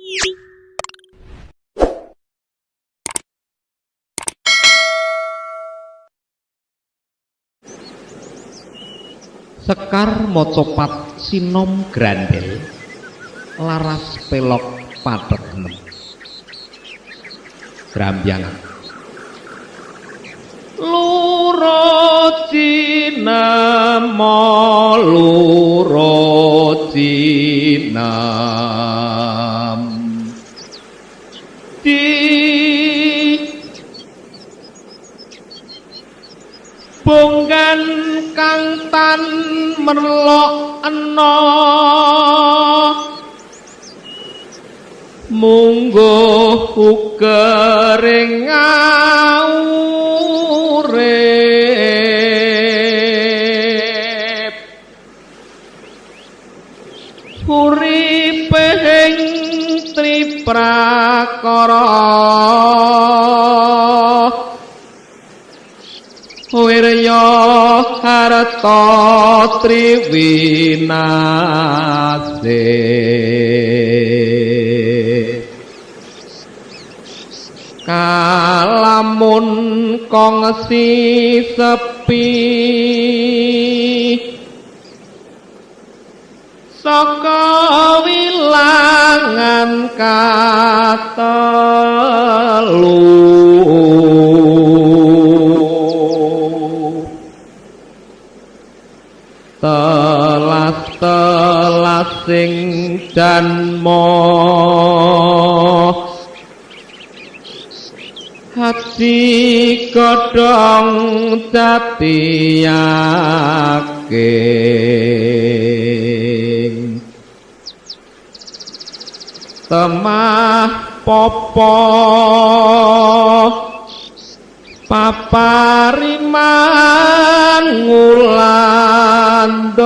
Sekar macapat sinom grandel laras pelok pathet nem. Grambyangan. Loro cinema loro cinam di bonggan kang tan merlok ena mungguh ukering urip uripe ing triprakara wirya harta triwinase kalamun kongsi sepi saka wilangan katelu telas-telas sing janma hati godhong jati yakin temah popo papariman ngulandara.